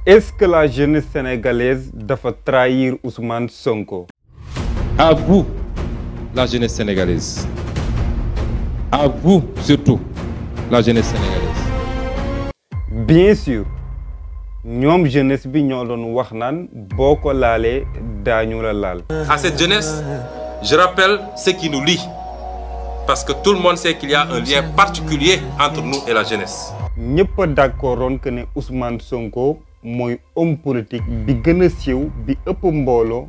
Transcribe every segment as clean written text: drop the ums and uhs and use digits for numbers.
Est-ce que la jeunesse sénégalaise doit trahir Ousmane Sonko? À vous, la jeunesse sénégalaise. À vous, surtout, la jeunesse sénégalaise. Bien sûr, ñoom jeunesse bi ñoo doon wax naan boo ko laalee daañu la laal. À cette jeunesse, je rappelle ce qui nous lie. Parce que tout le monde sait qu'il y a un lien particulier entre nous et la jeunesse. ñëpp a d'accordoon que ne Ousmane Sonko mooy homme politique bi gën a siiw bi ëpp mbooloo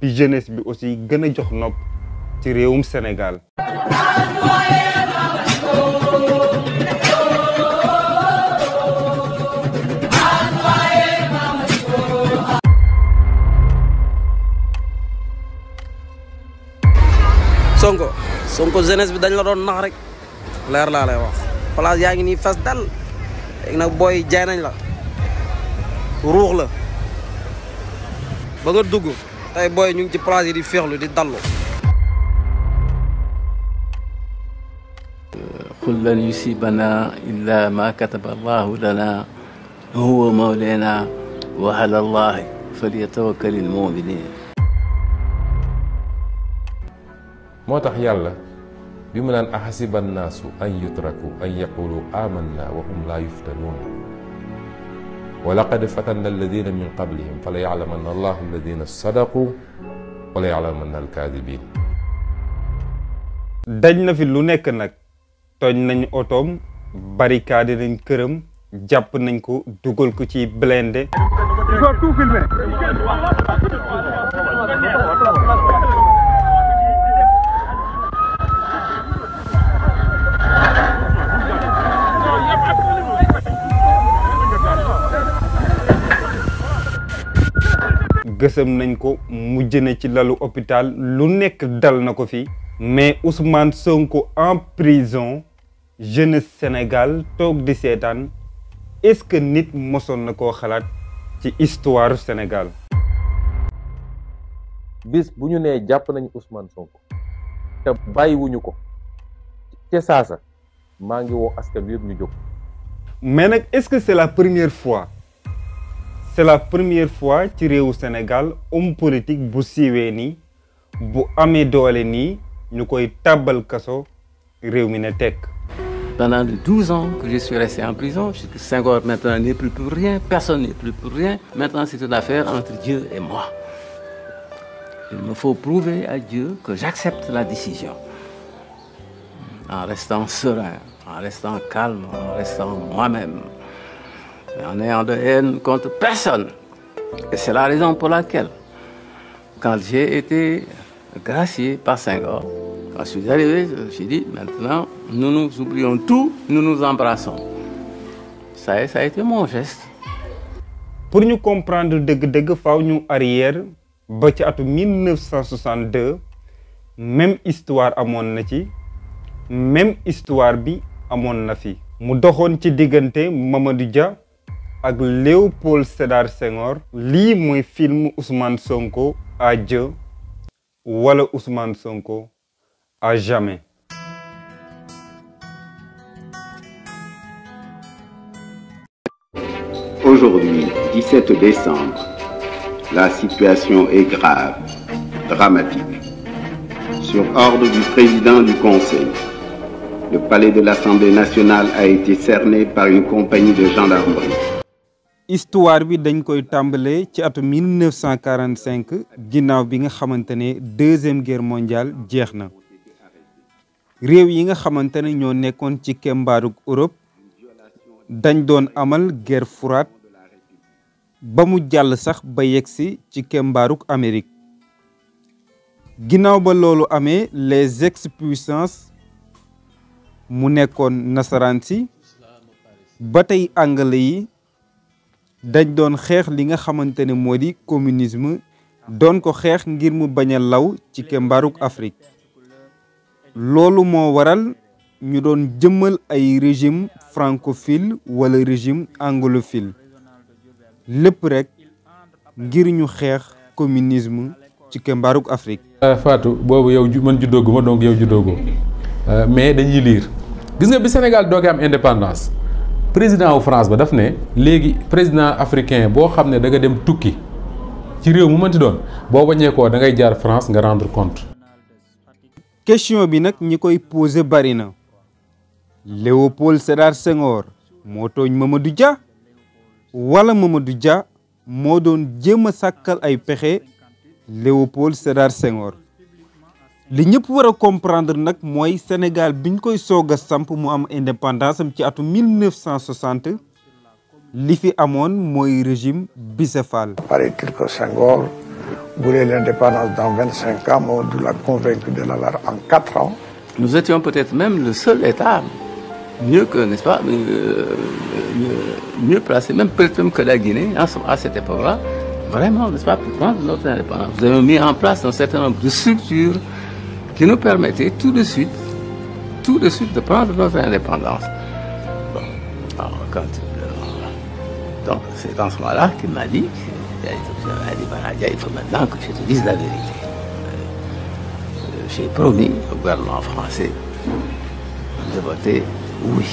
bi jeunesse bi aussi gën a jox nopp ci réewum Sénégal. Sonko jeunesse bi dañ la doon nax rek leer laa lay wax place yaa ngi nii fas dal léegi nag booy jaay nañ la ruux la ba nga dugg tey booy ñu ngi ci place yi di féexlu di dallu. qul lan yusibana illa ma kataba allahu lana huwa mawlana wa ala allahi falyatawakkalil mu'minin. moo tax yàlla bi mu naan ahasiba nnaasu an yutraku an yaqulu amanna wa hum laa yuftanuun wa laqad fatanna alladina min qablihim fa la yaclamanna allahu alladina sadaqu wa la yaclamanna alkaadibin. daj na fi lu nekk nag tooñ nañ otoom barricade nañ këram jàpp nañ ko dugal ko ci blindé. Il faut tout filmer. gësam nañ ko mujj na ci lalu hôpital lu nekk dal na ko fi mais Ousmane Sonko en prison jeunesse Sénégal toog di seetaan est-ce que nit mosoon na koo xalaat ci histoire Sénégal. bis bu ñu nee jàpp nañu Ousmane Sonko te bàyyiwuñu ko te saasa maa ngi woo askan wi yëpp ñu jóg. mais nag est-ce que c'est la première fois. c'est la première fois ci réewu Sénégal homme politique bu siiwee nii bu amee doole nii ñu koy tàbbal kaso réew mi ne tekk. Pendant 12 ans que je suis resté en prison, Senghor maintenant n'est plus pour rien, personne n'est plus pour rien. Maintenant, c'est une affaire entre Dieu et moi. Il me faut prouver à Dieu que j'accepte la décision. En restant serein, en restant calme, en restant moi-même. En n'ayant de haine contre personne. Et c'est la raison pour laquelle, quand j'ai été gracié par Senghor, quand je suis arrivé, j'ai dit, maintenant, nous nous oublions tout, nous nous embrassons. Ça a été mon geste. Pour nous comprendre dëgg-dëgg faaw ñu arrière ba ci atu 1962 même histoire amoon na ci même histoire bi amoon na fi mu doxoon ci diggante Mamadou Dia ak Léopold Sédar Senghor. lii mooy film Ousmane Sonko à Dieu wala Ousmane Sonko à jamais. Aujourd'hui, 17 décembre, la situation est grave, dramatique. Sur ordre du président du Conseil, le palais de l'Assemblée nationale a été cerné par une compagnie de gendarmerie. Histoire bi dañ koy tàmbalee ci atu 1945 ginnaaw bi nga xamante ne deuxième guerre mondiale jeex na. réew yi nga xamante ne ñoo nekkoon ci kembaarug Europe dañ doon amal guerre froide ba mu jàll sax ba yegsi ci kembaarug Amérique. ginnaaw ba loolu amee les ex-puissances mu nekkoon nasaraan si ba tey anglais yi dañ doon xeex li nga xamante ne moo di communisme doon ko xeex ngir mu bañ a law ci kembaarug Afrique. loolu moo waral ñu doon jëmmal ay régime francophile wala régime anglophile lépp rek ngir ñu xeex communisme ci kembaarug Afrique. Fatou boobu yow man juddooguma donc yow juddoogoo mais dañuy liir gis nga bi Sénégal doogee am indépendance président wu France ba daf ne léegi président africain boo xam ne da nga dem tukki ci réew mu mënti doon boo wàññeekoo da ngay jaar France nga rendre compte. question bi nag ñi koy posé bari na Léopold Sédar Senghor moo tooñ Mamadou Dia wala Mamadou Dia moo doon jéem a sàkkal ay pexe Léopold Sédar Senghor. li ñëpp war a comprendre nag mooy Sénégal biñ koy soog a samp mu am indépendance am ci atum 1960 li fi amoon mooy régime bicéphale. Paraît-il que Senghor voulait l'indépendance dans 25 ans, Mamadou l'a convaincu de l'avoir en 4 ans. Nous étions peut-être même le seul État mieux que, n'est-ce pas, mieux placé, même peut-être même que la Guinée à cette époque-là, vraiment, n'est-ce pas, pour prendre notre indépendance. Nous avons mis en place un certain nombre de structures qui nous permettaient tout de suite de prendre notre indépendance. Bon, alors donc c'est dans ce moment-là qu'il m'a dit, il faut maintenant que je te dise la vérité. J'ai promis au gouvernement français de voter oui.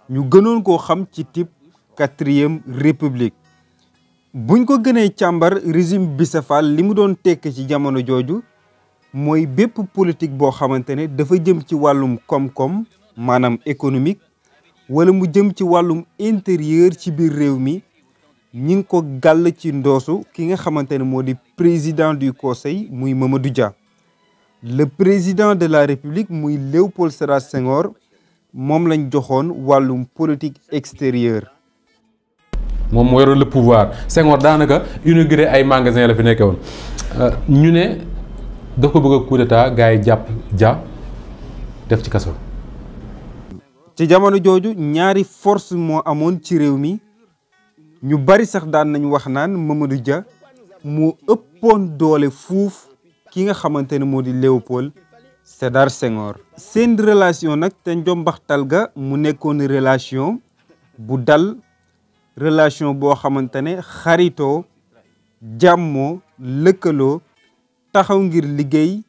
ñu gënoon koo xam ci type 4e république buñ ko gënee càmbar régime bicéphale li mu doon tekk ci jamono jooju mooy bépp politique boo xamante ne dafa jëm ci wàllum koom-koom maanaam économique wala mu jëm ci wàllum intérieur ci biir réew mi ñi ngi ko gàll ci ndoosu ki nga xamante ne moo di président du conseil muy Mamadou Dia. Le président de la république muy Léopold Sédar Senghor moom lañ joxoon wàllum politique extérieure. moom moo yoroon le pouvoir Senghor daanaka inauguré ay magasin la fi nekkee woon ñu ne da ko bëgg a coup d'état gars yi jàpp Dia def ci kaso. ci jamono jooju ñaari force moo amoon ci réew mi ñu bari sax daan nañ wax naan Mamadou Dia moo ëppoon doole fuuf ki nga xamante ne moo di Léopold Sédar Senghor. seen relation nag te njombaxtal ga mu nekkoon relation bu dal relation boo xamante ne xaritoo jàmmoo lëkkaloo taxaw ngir liggéey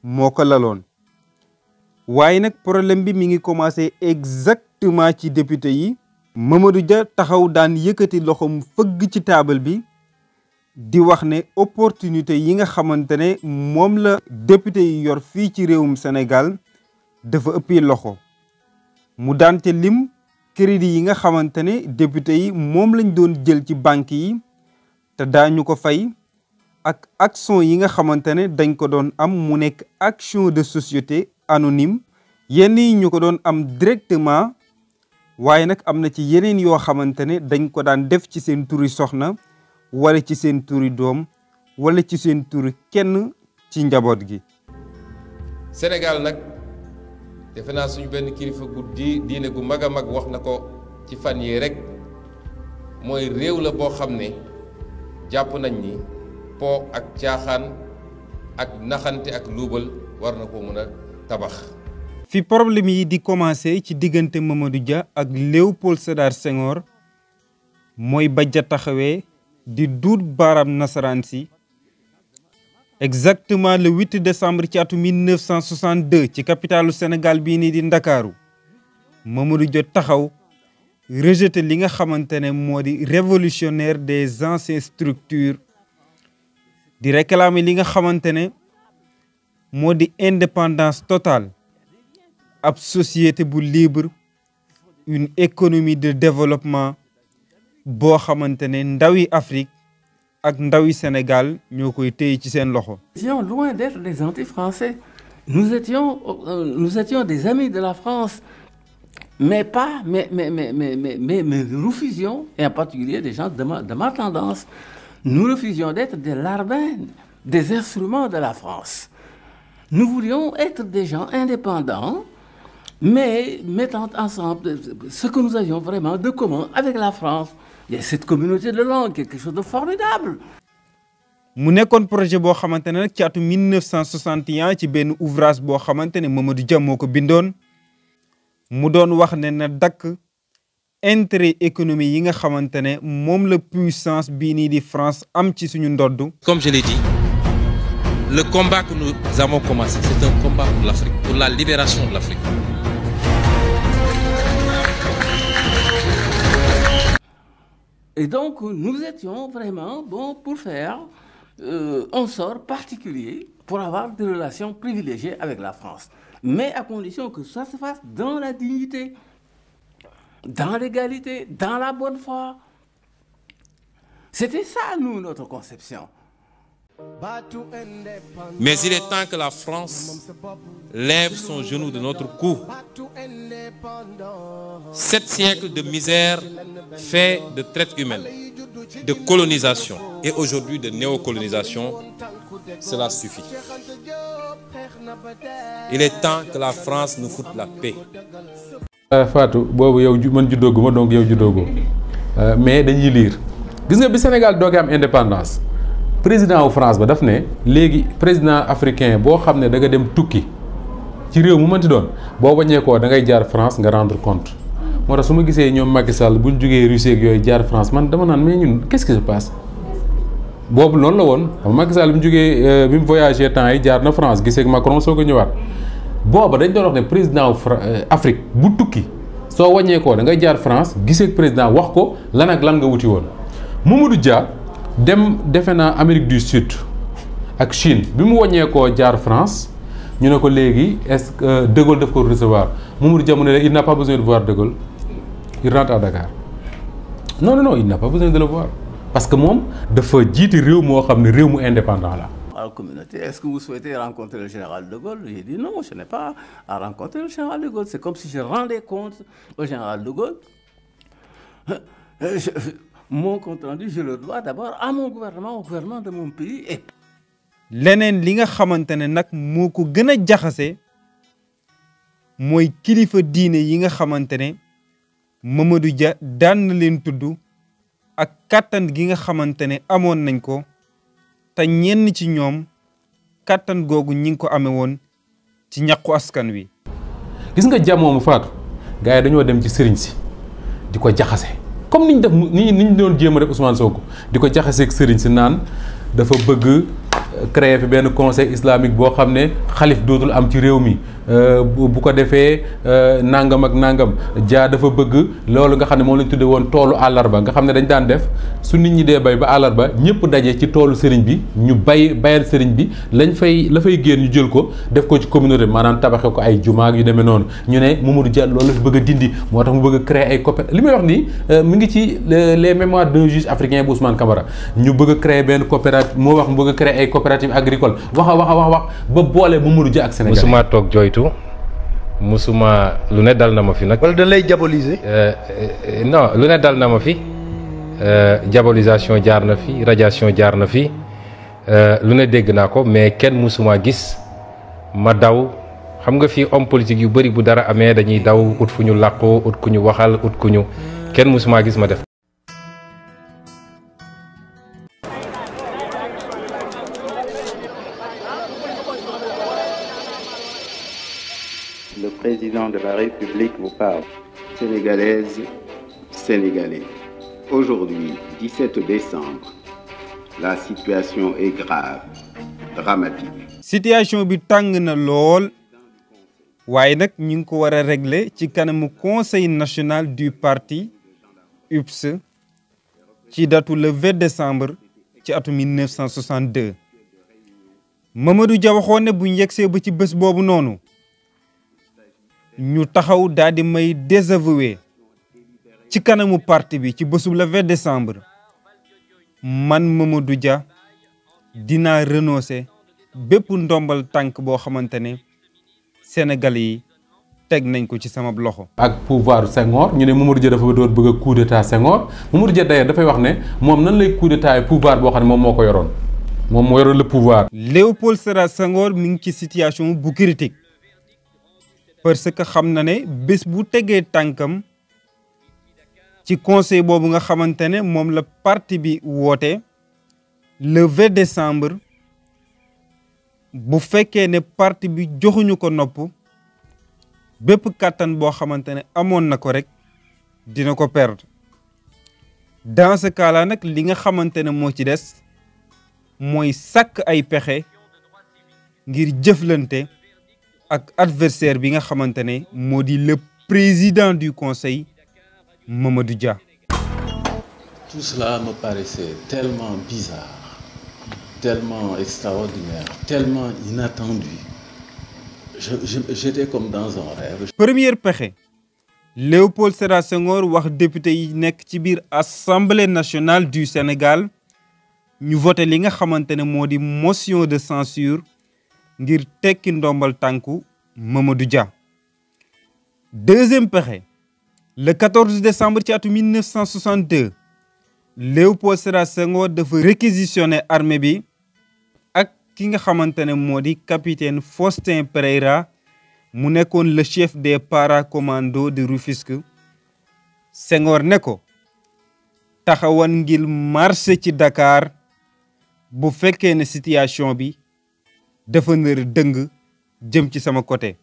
moo ko laloon. waaye nag problème bi mi ngi commencé exactement ci député yi. Mamadou Dia taxaw daan yëkkati loxoom fëgg ci taabal bi di wax ne opportunité yi nga xamante ne moom la député yi yor fii ci réewum Sénégal dafa ëppi loxo mu daan te lim crédit yi nga xamante ne député yi moom lañ doon jël ci banque yi te daañu ko fay ak action yi nga xamante ne dañ ko doon am mu nekk action de société anonyme yenn yi ñu ko doon am directement waaye nag am na ci yeneen yoo xamante ne dañ ko daan def ci seen turi soxna wala ci seen turi doom wala ci seen turi kenn ci njaboot gi. Sénégal nag defe naa suñu benn kilifa gu diine gu mag a mag wax na ko ci fan yii rek mooy réew la boo xam ne jàpp nañ ni po ak caaxaan ak naxante ak luubal war na ko mën a tabax. fi problème yi di commencé ci diggante Mamadou Dia ak Léopold Sédar Senghor mooy ba Dia taxawee di duut baaraam nasaraan si exactement le 8 décembre ci atu 1962 ci capitalu Sénégal bii nii di Ndakaaru Mamadou Dia taxaw rejeté li nga xamante ne moo di révolutionnaire des anciennes structures di réclamer li nga xamante ne moo di indépendance totale ab société bu libre une économie de développement boo xamante ne ndawi Afrique ak ndawi Sénégal ñoo koy téye ci seen loxo. Nous étions loin d'être des anti-français. Nous étions des amis de la France, mais nous refusions, et en particulier des gens de ma tendance, nous refusions d'être des larbins, des instruments de la France. Nous voulions être des gens indépendants, mais mettant ensemble ce que nous avions vraiment de commun avec la France. Il y a cette communauté de langue, quelque chose de formidable. mu nekkoon projet boo xamante ne nag ci atu 1961 ci benn ouvrage boo xamante ne Mamadou Dia moo ko bindoon mu doon wax ne na dakk intérêt économique yi nga xamante ne moom la puissance bii nii di France am ci suñu ndodd. Comme je l'ai dit, le combat que nous avons commencé, c'est un combat pour l'Afrique, pour la libération de l'Afrique. Et donc, nous étions vraiment bons pour faire un sort particulier pour avoir des relations privilégiées avec la France. Mais à condition que ça se fasse dans la dignité, dans l'égalité, dans la bonne foi. C'était ça, nous, notre conception. Mais il est temps que la France lève son genou de notre cou. 7 siècles de misère fait de traite humaine, de colonisation et aujourd'hui de néocolonisation, cela suffit. Il est temps que la France nous foute la paix. Fatou boobu yow man juddooguma donc yow juddoogoo mais dañuy lire gis nga bi Sénégal doogee am indépendance président wu France ba daf ne léegi président africain boo xam ne da nga dem tukki ci réew mu mënti doon boo wàññeekoo da ngay jaar France nga rendre compte moo tax su ma gisee ñoom Macky Sall bu ñu jógee Russie ak yooyu jaar France man dama naan mais ñun qu'est-ce qui se passe boobu loolu la woon xam Macky Sall bi mu jógee bi mu voyagé temps yi jaar na France gisee ak Macron soo ko ñëwaat booba dañ doon wax ne président Afrique bu tukki soo wàññeekoo da ngay jaar France gisee ak président wax ko lan ak lan nga wuti woon Mamadou Dia dem defe naa Amérique du Sud ak Chine bi mu wàññeekoo jaar France ñu ne ko léegi est-ce que De Gaulle daf ko recevoir Mamadou Dia mu ne il n'a pas besoin de voir De Gaulle il rentre à Dakar non il n'a pas besoin de le voir parce que moom dafa jiite réew moo xam ne réew mu indépendant la. À la communauté, est-ce que vous souhaitez rencontrer le général de Gaulle? J'ai dit non, je n'ai pas à rencontrer le général de Gaulle. C'est comme si je rendais compte au général de Gaulle. Mon compte rendu, je le dois d'abord à mon gouvernement, au gouvernement de mon pays. Et leneen li nga xamante ne nag moo ko gën a jaxase mooy kilifa diine yi nga xamante ne Mamadou Dia daan na leen tudd ak kàttan gi nga xamante ne amoon nañ ko te ñenn ci ñoom kàttan googu ñi ngi ko amee woon ci ñaqu askan wi. gis nga Dia moomu Fatou gars yi dañoo dem ci sëriñ si di ko jaxase comme niñ def niñ doon jéem a def Ousmane Sonko di ko jaxase ak sëriñ si naan dafa bëgg créer fi benn conseil islamique boo xam ne xalif dootul am ci réew mi bu ko defee nangam ak nangam Dia dafa bëgg loolu nga xam ne moom lañ tudde woon toolu àllarba nga xam ne dañ daan def su nit ñi dee bay ba àllarba ñëpp daje ci toolu sëriñ bi ñu bayal sëriñ bi la fay génn ñu jël ko def ko ci communauté maanaam tabaxe ko ay jumaa yu demee noonu ñu ne Mamadou Dia loolu la fi bëgg a dindi moo tax mu bëgg a créer ay coopérative li may wax nii mu ngi ci les mémoires d'un juge africain bu Ousmane Camara ñu bëgg a créer benn coopérative moo wax mu bëgg a créer ay coopérative agricole wax ba boole Mamadou Dia ak Sénégal. musuma toog jooytu musuma lu ne dal na ma fi nag. wala dañ lay diaboliser. non lu ne dal na ma fi diabolisation jaar na fi radiation jaar na fi lu ne dégg naa ko mais kenn musuma gis ma daw xam nga fii homme politique yu bëri bu dara amee dañuy daw ut fu ñu làqoo ut ku ñu waxal ut ku ñu kenn musuma gis ma def. Le président de la République vous parle. Sénégalaise, Sénégalais. Aujourd'hui, 17 décembre, la situation est grave, dramatique. Situation bi tàng na lool waaye nag ñu ngi ko war a régler ci kanamu conseil national du parti UPS ci datu le 20 décembre ci atum 1962 Mamadou Dia waxoon ne bu ñu yegsee ba ci bés boobu noonu ñu taxaw daal di may désavouer ci kanamu parti bi ci bésu le 20 décembre man Mamadou Dia dinaa renoncer bépp ndombal tànk boo xamante ne Sénégalais yi teg nañ ko ci sama loxo. ak pouvoir Senghor ñu ne Mamadou Dia dafa doon bëgg a coup d'état Senghor Mamadou Dia d'ailleurs dafay wax ne moom nan lay coup d'état pouvoir boo xam ne moom moo ko yoroon moom moo yoroon le pouvoir. Léopold Sédar Senghor mi ngi ci situation bu critique parce que xam na ne bés bu tegee tànkam ci conseil boobu nga xamante ne moom la parti bi woote le 20 décembre bu fekkee ne parti bi joxuñu ko nopp bépp kàttan boo xamante ne amoon na ko rek dina ko perdre dans ce cas là nag li nga xamante ne moo ci des mooy sàkk ay pexe ngir jëflante ak adversaire bi nga xamante ne moo di le président du conseil Mamadou Dia. Tout cela me paraissait tellement bizarre, tellement extraordinaire, tellement inattendu. J'étais comme dans un rêve. Première pexe Léopold Sédar Senghor wax député yi nekk ci biir Assemblée nationale du Sénégal ñu voté li nga xamante ne moo di motion de censure ngir tekki ndombal tànku Mamadou Dia. Deuxième pexe le 14 décembre ci atu 1962 Léopold Sédar Senghor dafa réquisitionné armée bi ak ki nga xamante ne moo di capitaine Faustin Pereira mu nekkoon le chef des para-commandos de Rufisque. Senghor ne ko taxawan ngir marché ci Dakar bu fekkee ne situation bi dafa nar dëng jëm ci sama côté.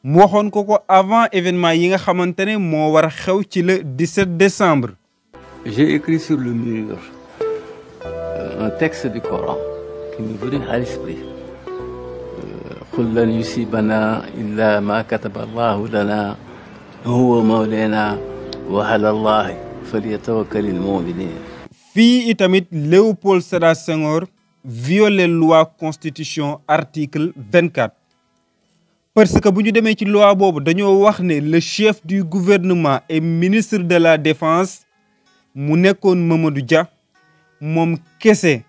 mu waxoon ko avant événement yi nga xamante ne moo war a xew ci le 17 décembre. J'ai écrit sur le mur un texte du Coran qui m'est venu à l'esprit. قل لن يصيبنا إلا ما كتب الله لنا هو مولانا وعلى الله فليتوكل المؤمنين. fii itamit Léopold Sédar Senghor violé loi constitution article 24 parce que bu ñu demee ci loi boobu dañoo wax ne le chef du gouvernement et ministre de la défense mu nekkoon Mamadou Dia moom kese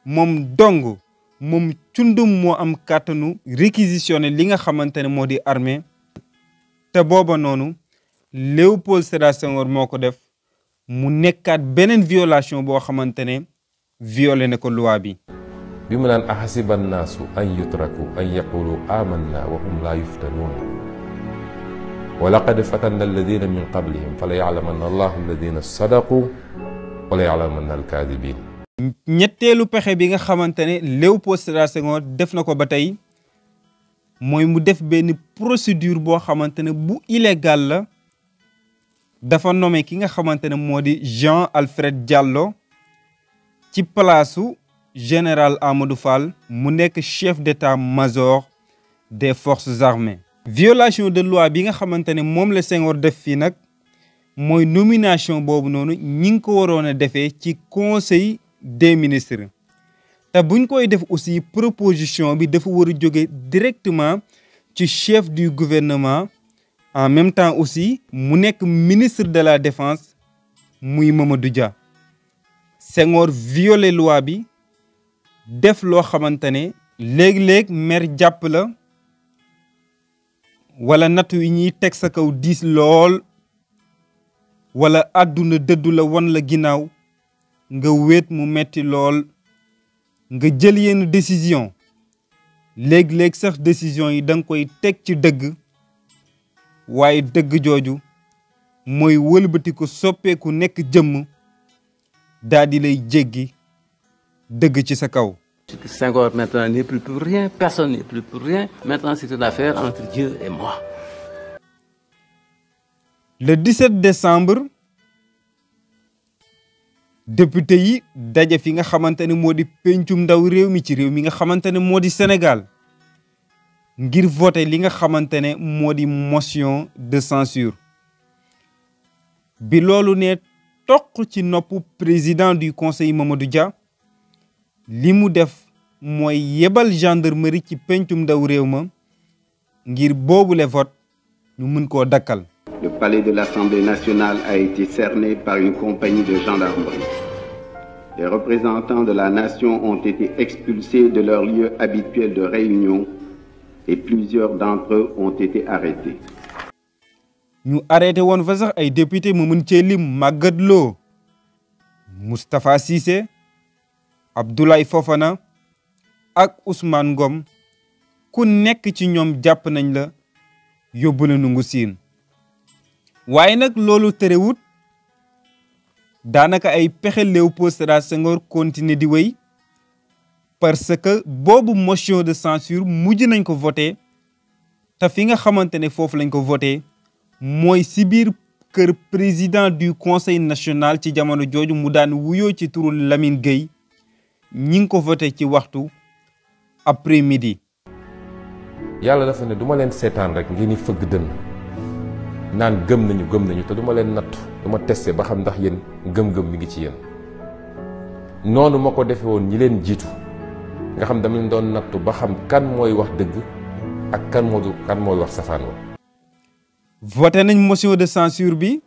moom dong moom cundum moo am kàttanu réquisitionné li nga xamante ne moo di armée te booba noonu Léopold Sédar Senghor moo ko def mu nekkaat beneen violation boo xamante ne violé na ko loi bi. bi mu naan ahasiba nnaasu an yutraku an yaqulu amanna wa hum laa yuftanuun wa laqad fatanna alladina min qablihim fa la ya'lamanna allahu alladina sadaqu wa la ya'lamanna alkaadibin. ñetteelu pexe bi nga xamante ne Léopold Sédar Senghor def na ko ba tey mooy mu def benn procédure boo xamante ne bu illégal la dafa nommé ki nga xamante ne moo di Jean Alfred Diallo ci palaasu général Amadou Fall mu nekk chef d'état-major des forces armées. violation de loi bi nga xamante ne moom la Senghor def fii nag mooy nomination boobu noonu ñi ngi ko waroon a defee ci conseil des ministres te buñ koy def aussi proposition bi dafa war a jóge directement ci chef du gouvernement en même temps aussi mu nekk ministre de la défense muy Mamadou Dia. Senghor violé loi bi def loo xamante ne léeg-léeg mer jàpp la wala nattu yi ñuy teg sa kaw diis lool wala àdduna dëddu la won la ginnaaw nga wéet mu metti lool nga jël yenn décision léeg-léeg sax décision yi da nga koy teg ci dëgg waaye dëgg jooju mooy wëlbati ko soppeeku nekk jëmm daal di lay jéggi dëgg ci sa kaw. Senghor maintenant n'est plus pour rien, personne n'est plus pour rien. Maintenant c'est une affaire entre Dieu et moi. Le 17 décembre député yi daje fi nga xamante ne moo di pencum ndaw réew mi ci réew mi nga xamante ne moo di Sénégal ngir voter li nga xamante ne moo di motion de censure bi loolu ne toq ci nopp président du conseil Mamadou Dia li mu def mooy yebal gendarmerie ci pencum ndaw réew ma ngir boobule vote ñu mën koo dakkal. Le palais de l'Assemblée nationale a été cerné par une compagnie de gendarmerie. Les représentants de la nation ont été expulsés de leur lieu habituel de réunion et plusieurs d'entre eux ont été arrêtés. ñu arrêté woon fa sax ay député mu mën cee lim Magatte Lô, Moustapha Cissé, Abdoulaye Fofana ak Ousmane Ngom ku nekk ci ñoom jàpp nañ la yóbbu la nungu siin. waaye nag loolu terewut daanaka ay pexe Léopold Sédar Senghor continuer di wéy parce que boobu motion de censure mujj nañ ko voté te fi nga xamante ne foofu lañ ko voté mooy si biir kër président du conseil national ci jamono jooju mu daan wuyoo ci turu Lamine Gueye ñi ngi ko voté ci waxtu après midi. yàlla dafa ne duma leen seetaan rek ngeen ni fëgg dënn naan gëm nañu te duma leen nattu duma testé ba xam ndax yéen gëm-gëm mi ngi ci yéen noonu ma ko defee woon ñi leen jiitu nga xam dama leen doon nattu ba xam kan mooy wax dëgg ak kan mooy wax safaan wa. voté nañ motion de censure bi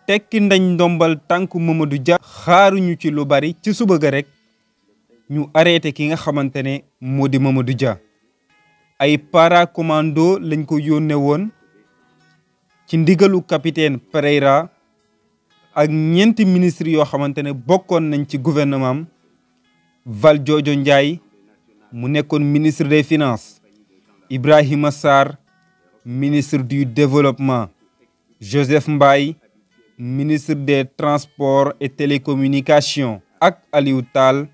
tekki ndañ ndombal tànku Mamadou Dia. xaaruñu ci lu bari ci suba ga rek ñu arrêté ki nga xamante ne moo di Mamadou Dia ay para commando lañ ko yónnee woon ci ndigalu capitaine Pereira ak ñeenti ministre yoo xamante ne bokkoon nañ ci gouvernement Valdiodio Ndiaye mu nekkoon ministre des finances, Ibrahima Sarr ministre du développement, Joseph Mbaye ministre des transports et télécommunications ak Aliou Tall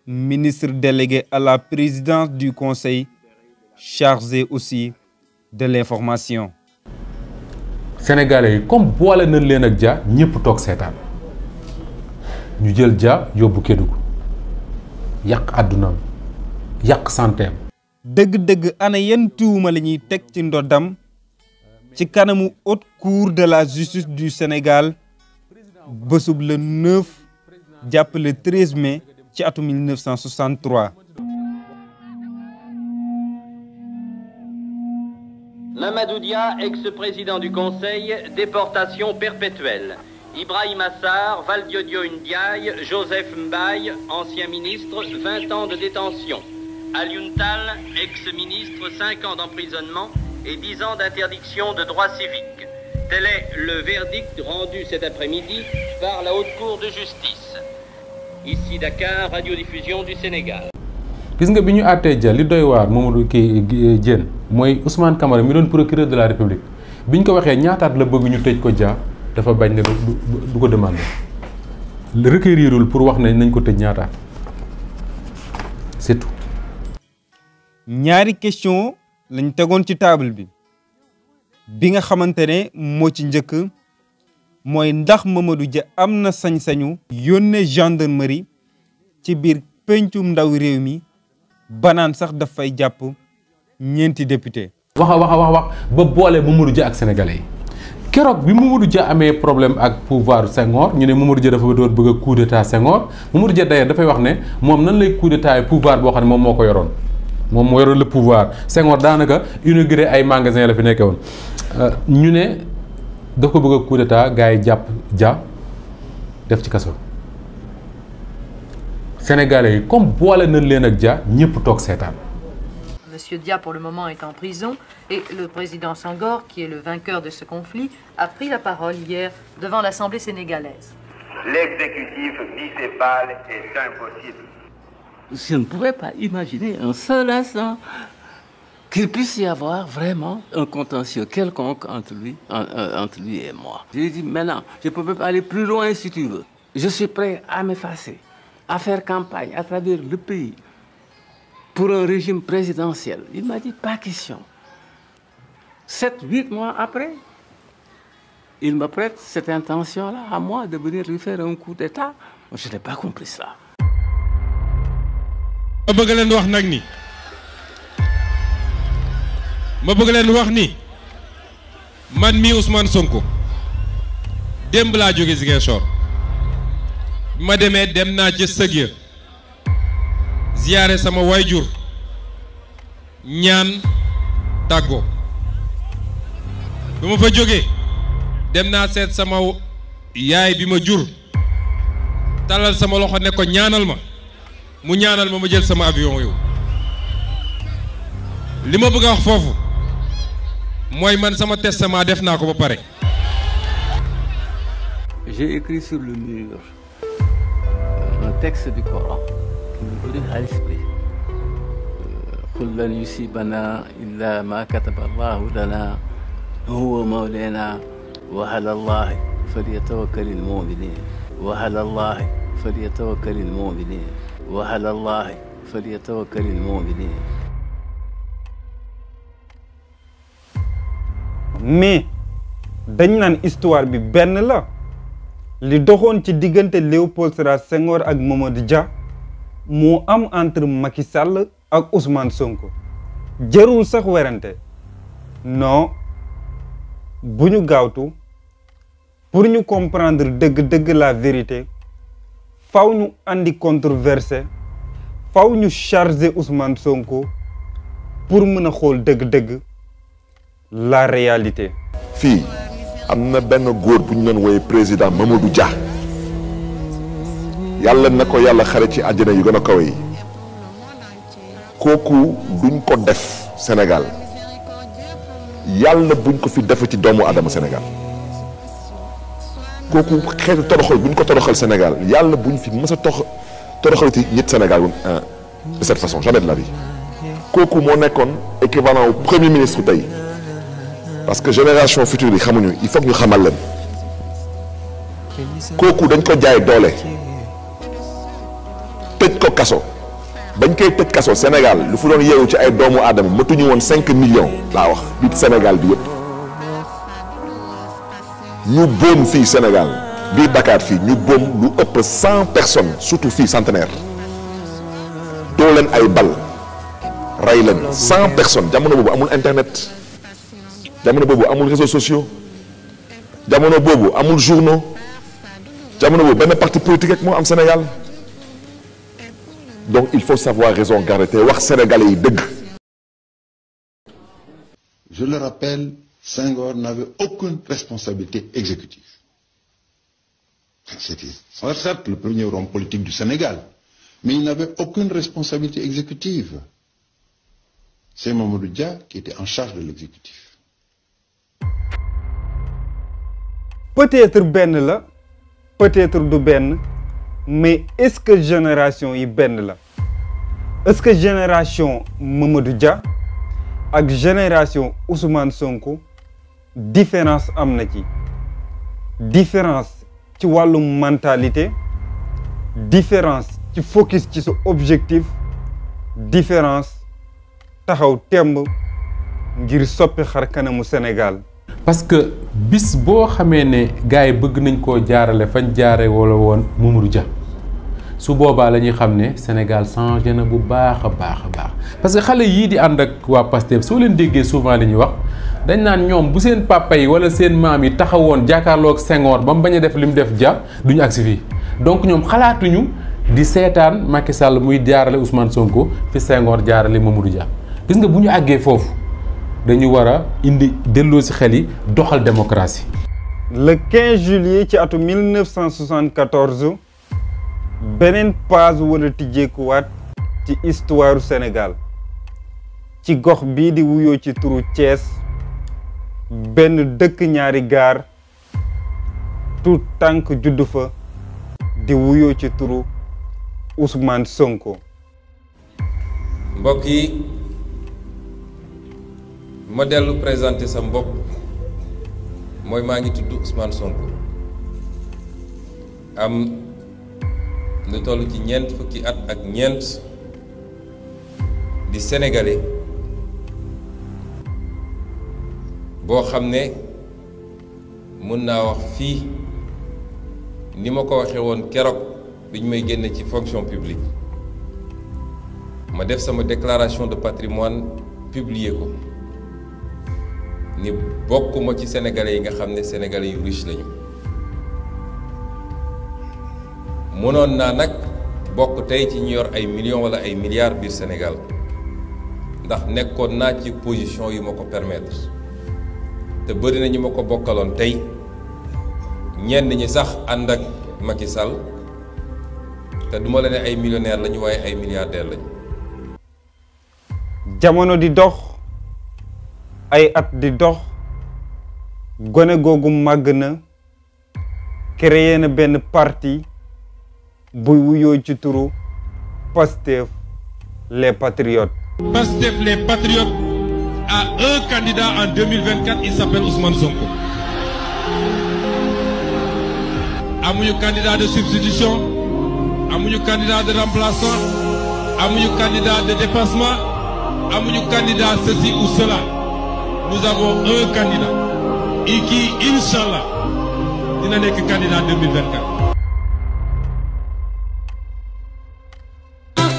ministre délégué à la présidence du conseil chargé aussi de l'information. Sénégalais yi comme boole nañ leen ak Dia ñëpp toog seetaan ñu jël Dia yóbbu Kédougou yàq àddunaam yàq santeem. dëgg-dëgg ana yenn tuuma la ñuy teg ci ndoddam ci kanamu haute cour de la justice du Sénégal bésub le 9 jàpp le 13 mai ci atum 1963. Mamadou Dia, ex-président du Conseil, déportation perpétuelle. Ibrahima Sarr, Valdiodio Ndiaye, Joseph Mbaye, ancien ministre, 20 ans de détention. Aliou Tall, ex-ministre, 5 ans d'emprisonnement et 10 ans d'interdiction de droits civiques. Tel est le verdict rendu cet après-midi par la Haute Cour de justice. Ici Dakar, radiodiffusion du Sénégal. gis nga bi ñu àttee Dia li doy waar Mamadou Diène mooy Ousmane Camara mi doon procureur de la République bi ñu ko waxee ñaataat la bëgg ñu tëj ko Dia dafa bañ ne du ko demandé requérirul pour wax ne nañ ko tëj ñaataat c'est tout. ñaari question lañ tegoon ci table bi nga xamante ne moo ci njëkk mooy ndax Mamadou Dia am na sañ-sañu yónnee gendarmerie ci biir pencum ndaw réew mi banaan sax daf fay jàpp ñeenti député. wax ba boole Mamadou Dia ak sénégalais yi keroog bi Mamadou Dia amee problème ak pouvoir Senghor ñu ne Mamadou Dia dafa doon bëgg a coup d'état Senghor Mamadou Dia d'ailleurs dafay wax ne moom nan lay coup d'état pouvoir boo xam ne moom moo ko yoroon moom moo yoroon le pouvoir Senghor daanaka inauguré ay magasin la fi nekkee woon ñu ne daf ko bëgg a coup d'état gars yi jàpp Dia def ci kaso. Sénégalais yi comme boole nañ leen ak Dia ñëpp toog seetaan. Monsieur Dia, pour le moment, est en prison et le président Senghor, qui est le vainqueur de ce conflit, a pris la parole hier devant l'Assemblée sénégalaise. L'exécutif bicéphale est impossible. Je ne pourrais pas imaginer un seul instant qu'il puisse y avoir vraiment un contentieux quelconque entre lui et moi. J'ai dit maintenant, je ne peux même pas aller plus loin si tu veux. Je suis prêt à m'effacer, à faire campagne à travers le pays pour un régime présidentiel. Il m'a dit pas question. 7-8 mois après, il me prête cette intention-là à moi de venir lui faire un coup d'état. Je n'ai pas compris ça. ma bëgg leen wax nag ni man mii Ousmane Sonko démb laa jóge Ziguinchor bi ma demee dem naa ca sëg ya ziyaare sama wayjur ñaan tàggoo bi ma fa jógee dem naa seet sama yaay bi ma jur talal sama loxo ne ko ñaanal ma mu ñaanal ma jël sama avion yow li ma bëgg a wax foofu mooy man sama testament def naa ko ba pare. J'ai écrit sur le mur un texte du Coran qui me venait à l'esprit. قل لن يصيبنا إلا ما كتب الله لنا هو مولانا وعلى الله فليتوكل المؤمنين وعلى الله فليتوكل المؤمنين وعلى الله فليتوكل المؤمنين. mais dañ naan histoire bi benn la li doxoon ci diggante Léopold Sédar Senghor ak Mamadou Dia moo am entre Macky Sall ak Ousmane Sonko jarul sax werante non bu ñu gaawtu pour ñu comprendre dëgg-dëgg la vérité faw ñu andi controversé faw ñu charger Ousmane Sonko pour mën a xool dëgg-dëgg la réalité. fii am na benn góor bu ñu doon woowee président Mamadou Dia yàlla na ko yàlla xare ci àjjana yu gën a kawe yi kooku duñ ko def Sénégal yàlla buñ ko fi def ci doomu Adama Sénégal kooku xeetu toroxal buñ ko toroxal Sénégal yàlla buñ fi mës a toroxal ci ñett Sénégal de cette façon jamais de la vie kooku moo nekkoon équivalent au premier ministre tey parce que génération future yi xamuñu il faut que ñu xamal leen kooku dañ ko jaay doole tëj ko kaso bañ koy tëj kaso Sénégal lu fu doon yeewu ci ay doomu aadama matuñu woon 5 millions laa wax biir Sénégal bi yëpp ñu boom fii Sénégal biir Dakar fii ñu boom lu ëpp 100 personnes surtout fii Centenaire doo leen ay bal rey leen 100 personnes jamono boobu amul internet jamono boobu amul réseaux sociaux jamono boobu amul journaux jamono boobu benn parti politique rek moo am Sénégal donc il faut savoir raison garder te wax sénégalais yi dëgg. Je le rappelle, Senghor n'avait aucune responsabilité exécutive. C'était certes le premier homme politique du Sénégal, mais il n'avait aucune responsabilité exécutive. C'est Mamadou Dia qui était en charge de l'exécutif. Peut-être benn la peut-être du benn mais est-ce que génération yi benn la est-ce que génération Mamadou Dia ak génération Ousmane Sonko différence am na ci différence ci wàllum mentalité différence ci focus ci sa objectif différence taxaw temb ngir soppi xar kanamu Sénégal. parce que bis boo xamee ne gars yi bëgg nañ koo jaarale fañ jaare wala woon Mamadou Dia su boobaa la ñuy xam ne Sénégal changé na bu baax a baax a baax parce que xale yii di ànd ak waa Pastef soo leen déggee souvent li ñuy wax dañ naan ñoom bu seen papa yi wala seen maam yi taxawoon jàkkaarloog Senghor ba mu bañ a def li mu def Dia duñu agsi fii donc ñoom xalaatuñu di seetaan Macky Sall muy jaarale Ousmane Sonko fi Senghor jaarale Mamadou Dia gis nga bu ñu àggee foofu dañu war a indi delloo ci xel yi doxal démocratie. le 15 juillet ci atu 1974 beneen page wala tijjeekuwaat ci histoire Sénégal ci gox bii di wuyoo ci turu Thiès benn dëkk ñaari gaar tout tànk juddu fa di wuyoo ci turu Ousmane Sonko. mbokk yi ma dellu présenter sa bopp mooy maa ngi tudd Ousmane Sonko am lu toll ci ñeent fukki at ak ñeent di sénégalais boo xam ne mën naa wax fii ni ma ko waxee woon keroog biñ may génne ci fonction publique ma def sama déclaration de patrimoine publier ko ni bokkuma ci sénégalais yi nga xam ne sénégalais yu riche lañu mënoon naa nag bokk tey ci ñu yor ay millions wala ay milliards biir Sénégal ndax nekkoon naa ci position yu ma ko permettre te bëri na ñu ma ko bokkaloon tey ñenn ñi sax ànd ak Macky Sall te duma la ne ay millionnaires lañu waaye ay milliardaires lañu. jamono di dox ay at di dox gone googu màgg na créé na benn parti buy wuyoo ci turu Pastef les Patriotes. Pastef les Patriotes a un candidat en 2024, il s'appelle Ousmane Sonko. amuñu candidat de substitution amuñu candidat de remplaçant amuñu candidat de dépassement amuñu candidat ceci ou cela. Nous avons un candidat et qui inchallah dina nekk candidat 2024.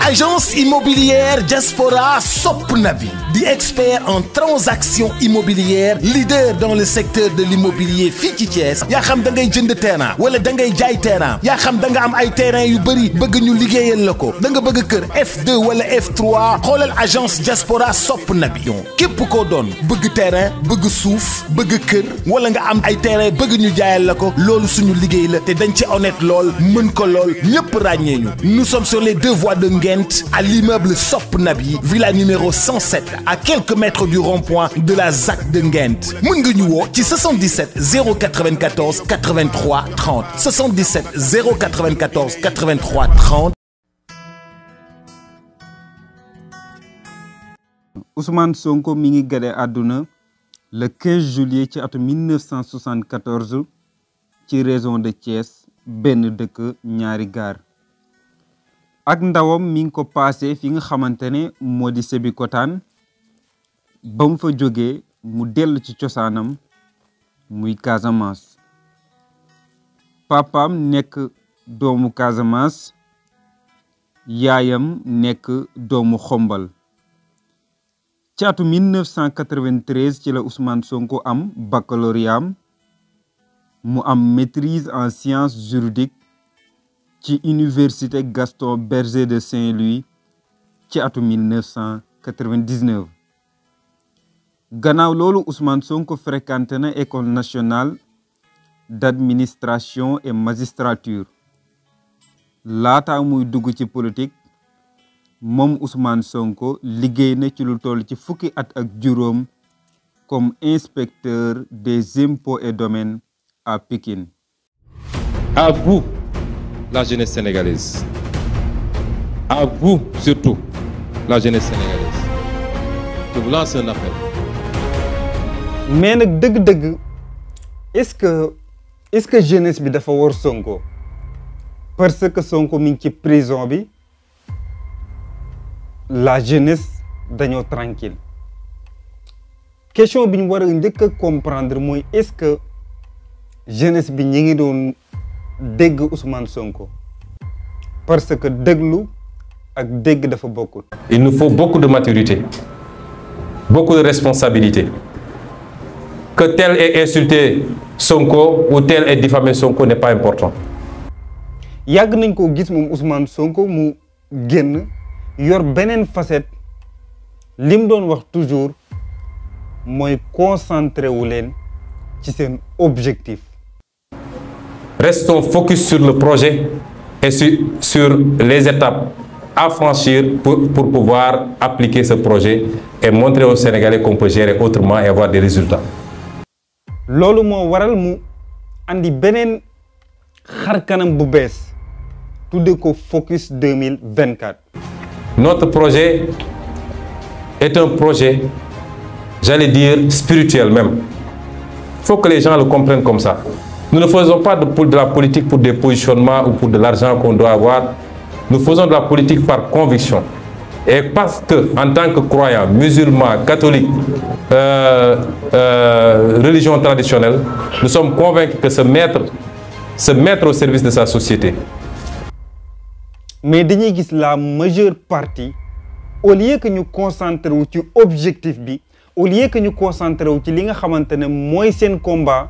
agence immobilière Diaspora sopp na bi di expert en transaction immobilière, leader dans le secteur de l'immobilier fii ci Thiès. yaa xam da ngay jënd terrain wala da ngay jaay terrain, yaa xam da nga am ay terrain yu bëri bëgg ñu liggéeyal la ko, da nga bëgg kër F2 wala F3, xoolal agence Diaspora sopp na bi. képp koo doon bëgg terrain, bëgg suuf, bëgg kër wala nga am ay terrain bëgg ñu jaayal la ko, loolu suñu liggéey la te dañ ci honnête lool, mën ko lool, ñëpp ràññee ñu. Nous sommes sur les 2 voies de Nguent à l'immeuble Sopp Nabi, villa numéro 107, à quelques mètres du rond-point de la ZAC de Nguent. mën nga ñu woo ci 77 094 83 30 77 094 83 30. Ousmane Sonko mi ngi gane àdduna le 15 juillet ci atum 1974 ci région de Thiès, benn dëkk ñaari gaar. ak ndawam mi ngi ko passé fi nga xamante ne moo di Sébikotane, ba mu fa jógee mu dellu ci cosaanam muy Casamance. papaam nekk doomu Casamance, yaayam nekk doomu Xombal. ci atu 1993 ci la Ousmane Sonko am baccalauréat, mu am maîtrise en sciences juridiques ci université Gaston Berger de Saint-Louis ci atu 1999. gannaaw loolu Ousmane Sonko fréquenté na école nationale d'administration et magistrature. laata muy dugg ci politique, moom Ousmane Sonko liggéey na ci lu toll ci fukki at ak juróom comme inspecteur des impôts et domaines à Pikine. À vous, la jeunesse sénégalaise. À vous, surtout, la jeunesse sénégalaise. Je vous lance un appel. mais nag dëgg-dëgg est-ce que jeunesse bi dafa war Sonko parce que Sonko mi ngi ci prison bi, la jeunesse dañoo tranquille. question bi ñu war a njëkk a comprendre mooy est-ce que jeunesse bi ñi ngi doon dégg Ousmane Sonko parce que déglu ak dégg dafa bokkul. Il nous faut beaucoup de maturité, beaucoup de responsabilité. Que tel ait insulté Sonko ou tel ait diffamé Sonko n'est pas important. yàgg nañ ko gis moom Ousmane Sonko mu génn yor beneen facette, lim doon wax toujours mooy concentré wu leen ci seen objectif. Restons focus sur le projet et sur les étapes à franchir pour pouvoir appliquer ce projet et montrer aux Sénégalais qu'on peut gérer autrement et avoir des résultats. loolu moo waral mu andi beneen xar kanam bu bees tudde ko Focus 2024. Notre projet est un projet, j'allais dire, spirituel même. Il faut que les gens le comprennent comme ça. Nous ne faisons pas de la politique pour des positionnements ou pour de l'argent qu'on doit avoir. Nous faisons de la politique par conviction. Et parce que, en tant que croyants, musulmans, catholiques, religion traditionnelle, nous sommes convaincus que se mettre au service de sa société. Mais dañuy gis la majeure partie, au lieu que ñu concentré wu ci objectif bi, au lieu que ñu concentré wu ci li nga xamante ne mooy seen combat,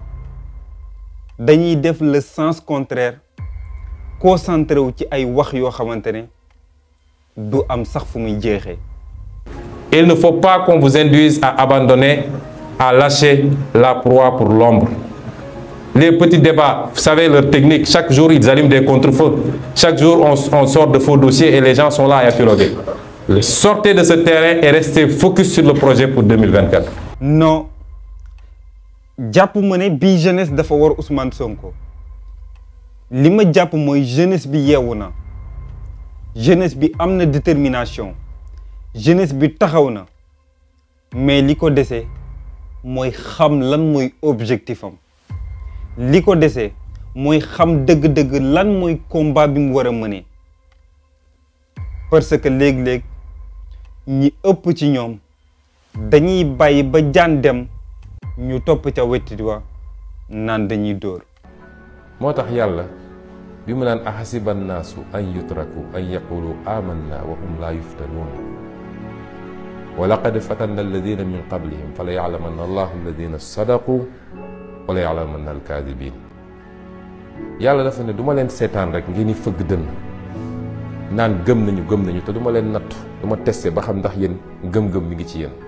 dañuy def le sens contraire, concentré wu ci ay wax yoo xamante ne du am sax fu muy jeexee. Il ne faut pas qu'on vous induise à abandonner, à lâcher la proie pour l'ombre. Les petits débats, vous savez leur technique, chaque jour ils allument des contre-feux. Chaque jour on sort de faux dossiers et les gens sont là à épiloguer. Sortez de ce terrain et restez focus sur le projet pour 2024. Non. jàpp ma ne bii jeunesse dafa war Ousmane Sonko. li ma jàpp mooy jeunesse bi yeewu na. jeunesse bi am na détermination. jeunesse bi taxaw na. mais li ko dese mooy xam lan mooy objectif am. li ko dese mooy xam dëgg-dëgg lan mooy combat bi mu war a mëne. parce que léeg-léeg ñi ëpp ci ñoom dañuy bàyyi ba jaan dem ñu topp ca wetti wa naan dañuy dóor. moo tax yàlla bi mu naan ahasiba annaasu an yutraku an yaqulu amanna wa hum laa yuftanuun wa laqad fatanna alladina min qablihim fa la yaclamanna allahu alladina sadaqu wa la yaclamanna alkaadibin. yàlla dafa ne du ma leen seetaan rek ngeen di fëgg dënn naan gëm nañu te du ma leen nattu du ma testé ba xam ndax yéen gëm-gëm mi ngi ci yéen.